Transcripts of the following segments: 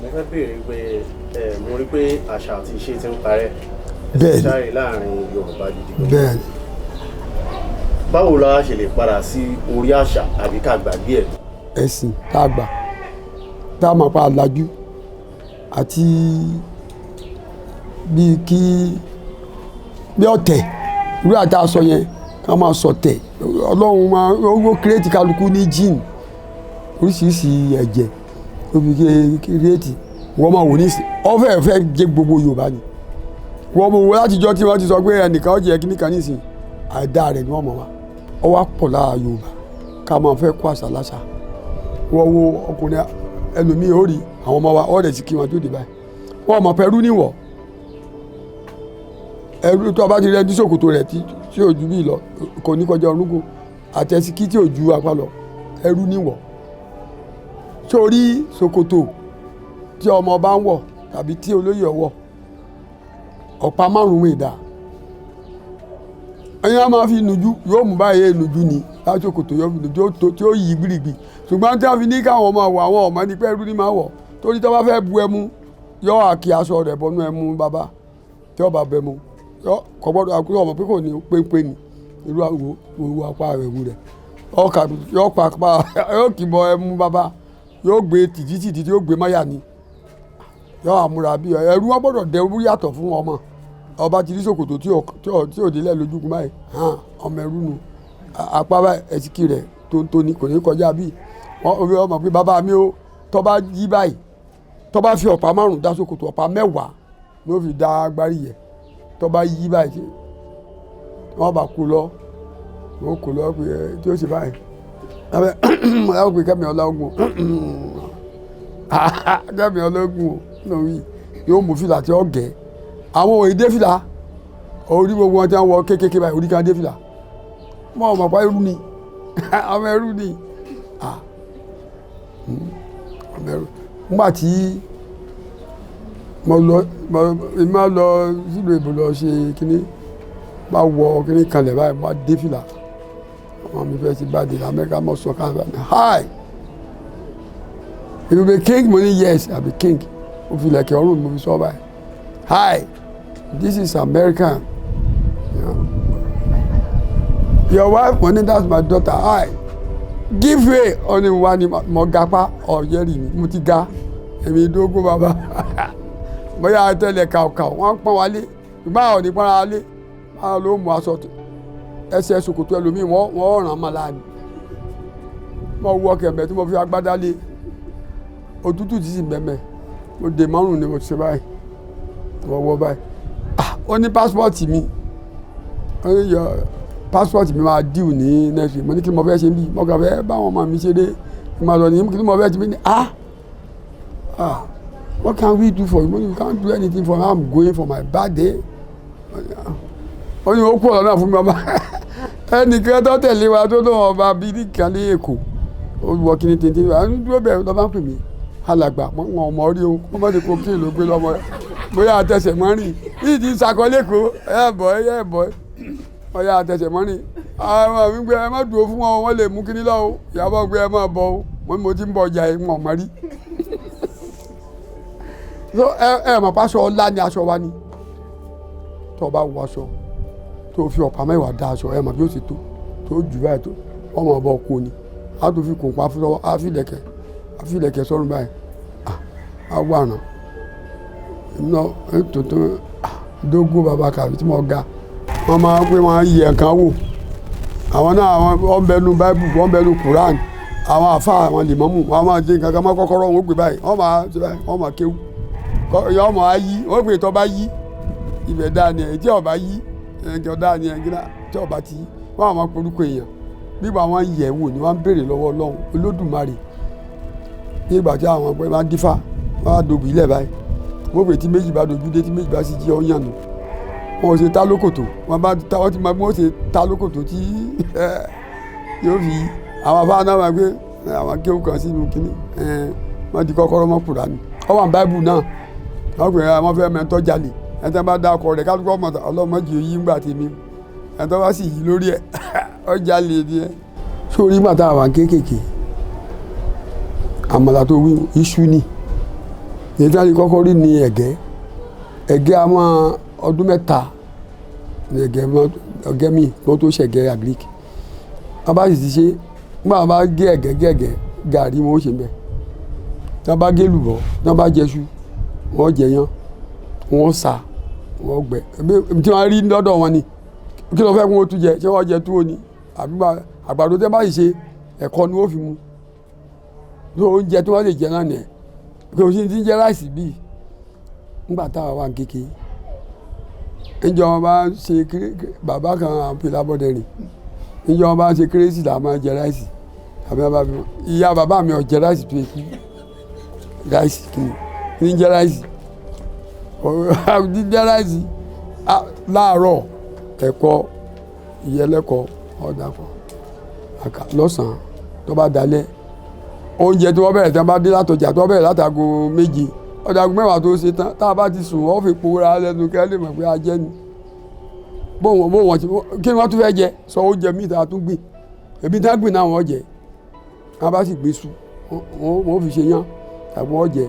Mo fẹ́ béèrè pé ẹ mo rí pé àṣà àti ìṣe ti ń parẹ́ Bẹ́ẹ̀ni. Especially láàrin Yorùbá gidi gan. Bẹ́ẹ̀ ni. Báwo la ṣe lè padà sí orí àṣà àbí ká gbàgbé ẹ̀? Ẹ̀sìn tá a gbà, tá a mọ̀ pa àlàjú àti bíi kí bí ọ̀tẹ̀ irú àti aṣọ yẹn, ká máa sọ̀tẹ̀. Ọlọ́run máa ó create kálukú ní gene oríṣiríṣi ẹ̀jẹ̀ ó fi create. Wọ́n máa wò ní ọ̀fẹ́ fẹ́ jẹ́ gbogbo Yorùbá ni wọ́n mọ̀ wò látijọ́ tí wọ́n ti sọ pé ẹnìkan ó jẹ́ kíní kan nísìn, àìdá rẹ̀ ni wọ́n mọ̀ wá. Ọ wá pọ̀ lára Yorùbá ká máa fẹ́ kó àṣà láṣà. Wọ́n wo ọkùnrin ẹlòmíì, ó rí àwọn ọmọ wa ọ̀rẹ́ sì kí wọn tó dé báyìí, wọ́n mọ̀ pẹ̀lú níwọ̀ ẹrú. Tó a bá ti rí ẹni tí ṣòkòtò rẹ̀ tí ò ju bí lọ, kò ní kọjá orúnkún, àtẹ̀síkí tí ò ju apá lọ, ẹrú níwọ̀. Sórí ṣòkòtò tí ọmọ bá ń wọ̀ tàbí tí olóyè wọ̀, ọ̀pá márùn-ún ìdá ẹ̀yin á máa fi nujú, yóò mú báyìí nujú ni láti ṣòkòtò, yóò fi nujú tí ó yí gbìrìgbì. Ṣùgbọ́n tí wọ́n fi ní káwọn ọmọ wọ̀, àwọn ọmọ ní pé ẹrú ní máa wọ̀, torí tó bá fẹ́ bu ẹmu, yóò àkí aṣọ rẹ̀ bọnú ẹmu bàbá. Tí ó bá bẹ mu, yọ kò gbọ́dọ̀ àkúrò ọmọ pé kò ní péńpé ni irú àwo wo apá rẹ̀ wù rẹ̀ ọkà yóò pa apá, yóò kì bọ ẹmu bàbá, yóò gbé tìtìtìtì tí yóò gbé máyà ni, yóò àmúra bí ẹrú. Wọn gbọ́dọ̀ dẹrú yàtọ̀ fún ọmọ ọba tí ní ṣòkòtò tí ò délẹ̀ lójúkun báyìí hàn, ọmọ ẹrú nu. Apá báyìí, ẹsìkì rẹ̀ tó ń tóni kò ní kọjá bí wọ́n ọmọ pé bàbá mi ó tó bá yí báyìí, tó bá fi ọ̀pá márùn dá ṣòkòtò, ọ̀pá 10 ló fi dá agbárí yẹ. Tó bá yí báyìí, wọ́n bá kú lọ, wọ́n kú lọ pé ẹ tí ó ṣe báyìí lábẹ́ lábẹ́ pé kẹ́mi ọlọ́gùn, kẹ́mi ọlọ́gùn lórí yóò mú fìlà tí ó gẹ̀. Àwọn òye dé fìlà orí, gbogbo wọn tí wọ́n wọ kékeré báyìí, orí kan dé fìlà mọ́ ọmọ pa ẹrú ni, ọmọ ẹrú ni. Ah, ọmọ ẹrú. Nígbà tí mo lọ, mo máa lọ sílùú èbó lọ ṣe kínní, bá wọ kínní kanlẹ̀ báyìí, bá dé fìlà, ọmọ mi fẹ́ ti bá dé Amẹ́ríkà, mọ̀ sọ káàkiri báyìí, "Hi, you be king?" Mo ní, "Yes, I be king." Mo fi ilẹ̀kẹ̀ ọrùn mo fi sọ báyìí, "Hi, this is American." Yeah. "Your wife?" Mo ní, "That's my daughter." "Hi, give way." Ó ní wá ní mo gapá ọ̀yẹ́rì mi, mo ti ga èmi dógún bàbá bóyá tẹ́lẹ̀ kàwkàw. Wọ́n pọ́n wálé ìgbà àwọn ní pọ́n wálé, báwọn ló mú aṣọ ẹsẹ̀ ṣòkòtò ẹlòmíì, wọ́n ràn án mọ́ láàánú. Mo wọ kẹ̀mẹ́ tí mo fi agbádá lé, òtútù ti sì mẹ́mẹ́, mo dè márùn ni mo ṣe báyìí, mo wọ báyìí. Ah, ó ní passport mi, ó ní yọ passport mi máa due ní next week. Mo ní, "Kí ni mo fẹ́ ṣe bí?" Mo kàn fẹ́ báwọn ọmọ mi ṣeré mo lọ ní, "Kí ni mo fẹ́ ṣe bí?" Ní, "Ah ah, what can we do for you?" Mo ní, "You can't do anything for me. I'm going for my birthday." Ó ní ó kú ọ̀rọ̀ náà fún mi. Ọba ẹnìkan tó tẹ̀lé wa tó lóun ọba bíi nìkan ní Èkó, ó wọ kíní tètè wá dúró bẹ́ẹ̀ lọ́ba ń pè mí, "Alàgbà." Wọn ọmọ rí o, wọ́n bá ti kó kí ló gbé lọ́mọ bóyá àtẹsẹ̀ mọ́ rìn yìí ti sakọ lẹ́kọ̀ọ́ ẹ̀ bọ̀ ẹ̀ bọ̀ ọ̀yà àtẹsẹ̀ mọ́ rìn. Àwọn mi gbé, "Ẹ má dúró fún wọn, wọ́n lè mú kíní lọ́wọ́." Ìyàbọ̀ gbé, "Ẹ má bọ̀ o." Mo ní mo ti ń bọ̀ ọjà yìí, wọn mọ̀ rí. So ẹ mọ̀ pé aṣọ ọlá ni aṣọ wa ni. Tó o bá wọ aṣọ, tó o fi ọ̀pá 10 dá aṣọ, ẹ mọ̀ bí ó ti tó tó jù báyìí tó wọ́n mọ̀ bọ̀ kó ni a tó fi kùn pa fún lọ́wọ́, a fi lẹ̀kẹ̀, a fi lẹ̀kẹ̀ sọ́run báyìí a wà ràn iná tuntun dógún bàbá kàbí tí mo ga. Wọ́n máa ń pè, wọ́n yẹ nǹkan wò. Àwọn náà, àwọn wọ́n bẹnu Báíbù, wọ́n bẹnu Quran, àwọn àfa, àwọn lèmọ́mù, wọ́n máa jẹ nǹkan kan mọ́ kọ́kọ́rọ́ wọn, ó gbé báyìí, wọ́n máa ṣe báyìí, wọ́n máa kéwú, yọ ọmọ á yí. Wọ́n pè tó bá yí ibẹ̀ dáa ni ẹ̀, tí ọba yí ẹ̀jọ̀ dáa ni ẹ̀ gíná, tí ọba ti yí, wọ́n àwọn porúkọ èèyàn nígbà wọ́n yẹ̀ wò ni wọ́n ń béèrè lọ́wọ́ Ọlọ́run Olódùmarè. Nígbà tí àwọn ọgbẹ́ máa ń dífá, wọ́n á dòbí ilẹ̀ báyìí, wọ́n pè tí méjì bá dojú dé, tí méjì bá sì jí ọ̀yàn nù, wọn ò ṣe tá lókòtò, wọn bá ta, wọ́n ti máa bí wọ́n ṣe tá lókòtò tí yóò fi àwọn afáà náà máa gbé àwọn kéwù kan sínú kínní. Wọ́n di kọ́kọ́rọ́ mọ́ Kùránì, wọ́n wà ní Báíbù náà, wọ́n pè é, wọ́n fẹ́ mẹ́tọ́ jalè, ẹni tí wọ́n bá dá ọkọ rẹ̀ kálukú ọmọ ọlọ́mọdé yìí ń gbà tèmi, ẹni tó bá sì yí lórí ẹ̀, ó jalè ni ẹ. Sórí ìgbà tá a wà kéékèèké, àmàlà tó wí, iṣu ni. Èyí tí wọ́n ti kọ́kọ́ rí ni ẹ̀gẹ́. Ẹ̀gẹ́ a máa ọdún 3 ní ẹ̀gẹ́, ẹ̀gẹ́ míì kí wọ́n tó ṣẹ̀gẹ́ agric. Wọ́n bá sì ti ṣe, nígbà wọ́n bá gé ẹ̀gẹ́ gé ẹ̀gẹ́, gàrí wọn ó ṣe bẹ́ẹ̀. Tí wọ́n bá gé lùbọ́, tí wọ́n bá jẹṣu, wọ́n jẹ yán, wọ́n sa, wọ́n gbẹ. Tí wọ́n rí lọ́dọ̀ wọn ni kí ló fẹ́ kí wọ́n tún jẹ? Ṣé wọ́n jẹ túwó ni àbí àgbàdo? Tẹ́ bá sì ṣe, ẹ̀kọ ni wọ́n fi mu. Tó oúnjẹ tí wọ́n lè jẹ náà nìyẹn. Kò sí ti ń jẹ rice bíi nígbà táwa wà kékeré. Níjọ́ wọn bá ń ṣe, bàbá kan àpè lábọ́dẹ̀rìn, níjọ́ wọn bá ń ṣe kérésì là máa jẹ rice. Àbí wọn bá fi ìyá bàbá mi ò jẹ rice tó ikú. Rice kìíní ní jẹ rice ní jẹ rice láàárọ̀, ẹ̀kọ ìyẹlẹ́kọ ọ̀dàpọ̀ àkà lọ́sàn-án. Tó bá dalẹ̀, oúnjẹ tí wọ́n bẹ̀rẹ̀, tí wọ́n bá dé látọjà, tí wọ́n bẹ̀rẹ̀ látago 7, ọ̀dàgùn 10 tó ṣe tán, tá a bá ti sùn, wọ́n fi pòórá lẹ́nu kí wọ́n lè mọ̀ pé a jẹ́ ni. Bó wọn ti kí ni wọ́n tún fẹ́ jẹ? Sọ oúnjẹ míì tá a tún gbìn, ebi tá a gbìn náà wọ́n jẹ. Wọ́n bá sì gbé su, wọ́n fi ṣe yán tàbí wọ́n jẹ,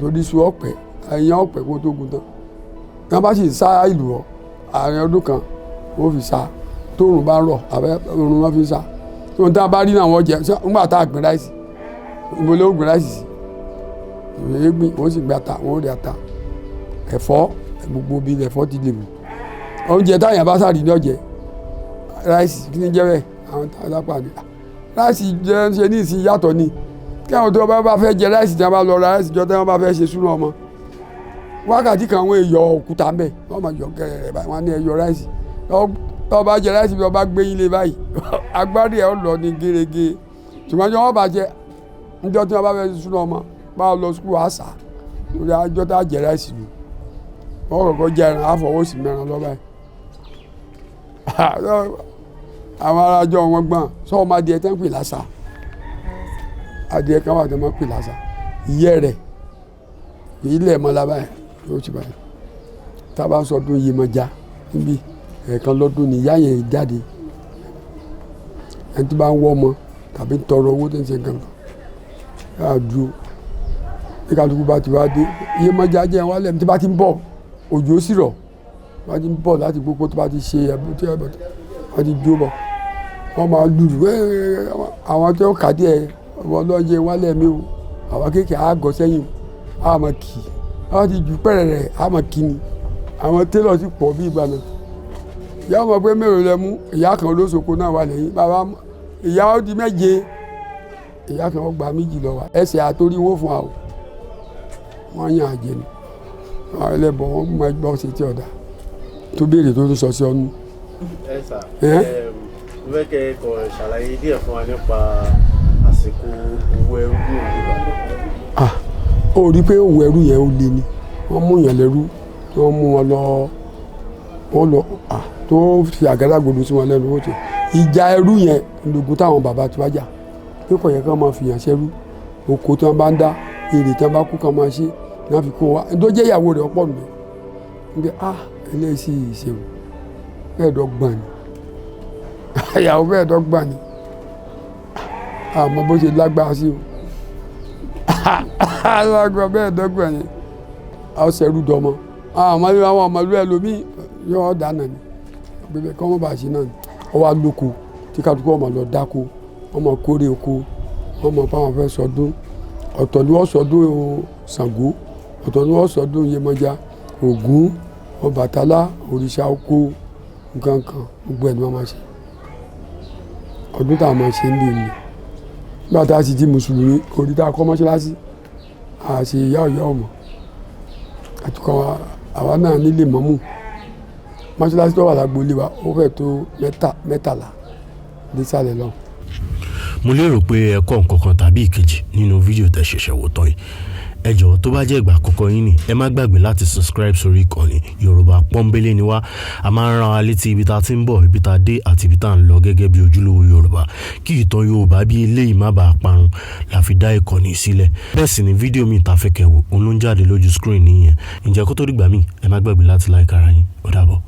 torí su ọ̀pẹ, ẹ̀yán ọ̀pẹ kó tó gun tán. Wọ́n bá sì sá ìlú ọ àárín ọdún kan, wọ́n fi sá. Tóòrùn bá rọ̀, àbẹ́ òrùn wọn fi sá. Tí wọ́n tá a bá rí náà wọ́n jẹ. Nígbà tá a gbìn rice, ìbò ló gbìn rice sí? Ìwé gbìn, wọ́n sì gbé ata, wọ́n rí ata, ẹ̀fọ́, gbogbo bí ẹ̀fọ́ ti lè wù. Oúnjẹ táyà bá sáré ní ọ̀jẹ̀. Rice kí ni jẹ́ bẹ́ẹ̀? Àwọn tápà ní rice jẹ́ ṣe ní ìsìn yàtọ̀ ni. Kí àwọn tó bá fẹ́ jẹ rice, tí wọ́n bá lọ ra rice jọ, tí wọ́n bá fẹ́ ṣe súná ọmọ, wákàtí kan, wọ́n yọ òkúta ńbẹ̀, wọ́n máa yọ gẹ̀rẹ̀ báyìí, wọ́n á ní ẹ yọ rice. Tó bá jẹ rice, bí wọ́n bá gbé yín lé báyìí, agbárí ẹ̀ lọ ní gẹ́gẹ́. Ṣùgbọ́n tí wọ́n bá jẹ níjọ́ tí wọ́n bá fẹ́ ṣe súná ọmọ, bá lọ sukùl àṣà lórí àjọ tá a jẹ rice nù, wọ́n kọ́kọ́ jẹ ẹran, àfọwọ́sí mẹ́ran lọ báyìí. Àwọn arájọ wọn gbọ́n sọ. Ọmọ adìẹ tẹ́ ń pè lásà, adìẹ kan wà tó máa ń pè lásà, ìyẹ́ rẹ̀ kì í lẹ̀ mọ́ la báyìí, yóò ti báyìí. Tá a bá ń sọdún Yemọja níbi, ẹ̀ẹ̀kan lọ́dún ni ìyá yẹn jáde. Ẹni tó bá ń wọ́ ọmọ tàbí ń tọrọ owó tó ń ṣe gangan, yóò dúró ní kálukú bá ti wá dé Yemọja jẹ́ wálẹ̀. Tí bá ti ń bọ̀, òjò sì rọ̀, bá ti ń bọ̀ láti gbogbo, tó bá ti ṣe ẹ̀bùn tí wọ́n ti jó bọ̀, wọ́n máa lùlù. Àwọn tó kà díẹ̀ ọlọ́jẹ́ wálẹ̀ mi o. Àwọn kéèké àgọ́ sẹ́yìn á máa kì í, àwọn ti jù pẹ̀rẹ̀ rẹ̀ á máa kì í ni. Àwọn télọ̀ ti pọ̀ bí ìgbà náà. Ìyá ọmọ pé mélòó lẹ mú? Ìyá kan olóṣoko náà wà lẹ́yìn bàbá ìyá, ó di méje. Ìyá kan ó gba méjì lọ wa, ẹsẹ̀ àtòrí wọn fún wa o. Wọ́n yàn àjẹ ni àwọn ẹlẹ́bọ̀, wọ́n máa gbọ́ sí ti ọ̀dà tó béèrè tó tún sọ sí ọdún. Ẹ sà, mo fẹ́ kẹ́ ẹ kàn ṣàlàyé díẹ̀ fún wa nípa àsìkò òwò ẹrú ní ìlú Ìbàdàn. Ah, ó rí i pé òwò ẹrú yẹn ó le ni. Wọ́n mú yàn lẹ́rú, tí wọ́n mú wọn lọ, wọ́n lọ, ah, tó fi àgádágodo sí wọn lẹ́nu. Ó ti ìjà ẹrú yẹn lógun táwọn bàbá tí wá jà pé kò yẹ kí wọ́n máa fi yàn ṣẹ́rú. Oko tí wọ́n bá ń dá, èrè tí wọ́n bá kú, kàn máa ṣe ní wọ́n fi kó wa. Tó jẹ́ ìyàwó rẹ̀ ọ̀pọ̀ nù ní ah, eléyìí sì ṣe o, 25 ni ìyàwó, 25 ni. Àmọ́ bó ṣe lágbára sí o, lágbára 25 ni àwọn ṣẹrú dọmọ. Àwọn àwọn ọmọlú ẹlòmíì yóò dáná ni bíbẹ kọ́ mọ́ bá ṣe náà ni. Ọ wá lóko tí kálukú ọmọ lọ dáko, ọmọ kórè oko, ọmọ fáwọn fẹ́ sọdún. Ọ̀tọ̀ ni wọ́n sọdún Ṣàngó, ọ̀tọ̀ ni wọ́n sọdún Yemọja, Ògún, Ọbàtálá, òrìṣà oko, nǹkan kan, gbogbo ẹ̀ ni wọ́n máa ṣe. Ọdún tá a máa ṣe ń lè ní nígbà tá a sì di mùsùlùmí, orí tá a kọ́ mọ́ṣáláṣí, a ṣe ìyá ọ̀yọ́ ọmọ àti kọ́ àwa náà nílé mọ́mù. Mọ́ṣáláṣí tó wà lágbo ilé wa, ó fẹ́ tó 13 nísàlẹ̀ lọ. Mo lérò pé ẹ kọ́ nǹkan kan tàbí ìkejì nínú fídíò tẹ́ ṣẹ̀ṣẹ̀ wò tán yìí. Ẹ jọ̀ọ́, tó bá jẹ́ ìgbà àkọ́kọ́ yín ni, ẹ má gbàgbé láti subscribe sórí ìkànnì. Yorùbá pọ́nbélé ni wá. A máa ń rán wa létí ibi tá a ti ń bọ̀, ibi tá a dé àti ibi tá a ń lọ gẹ́gẹ́ bí ojúlówó Yorùbá. Kí ìtàn Yorùbá bí eléyìí má bàa parun la fi dá ìkànnì sílẹ̀. Bẹ́ẹ̀ sì ni fídíò mi ta fẹ́ kẹ́ wò, òun ló ń jáde lójú screen nìyẹn. Ǹjẹ́ kó tó dìgbà míì, ẹ má gbàgbé láti like ara yín. Ó dàbọ̀.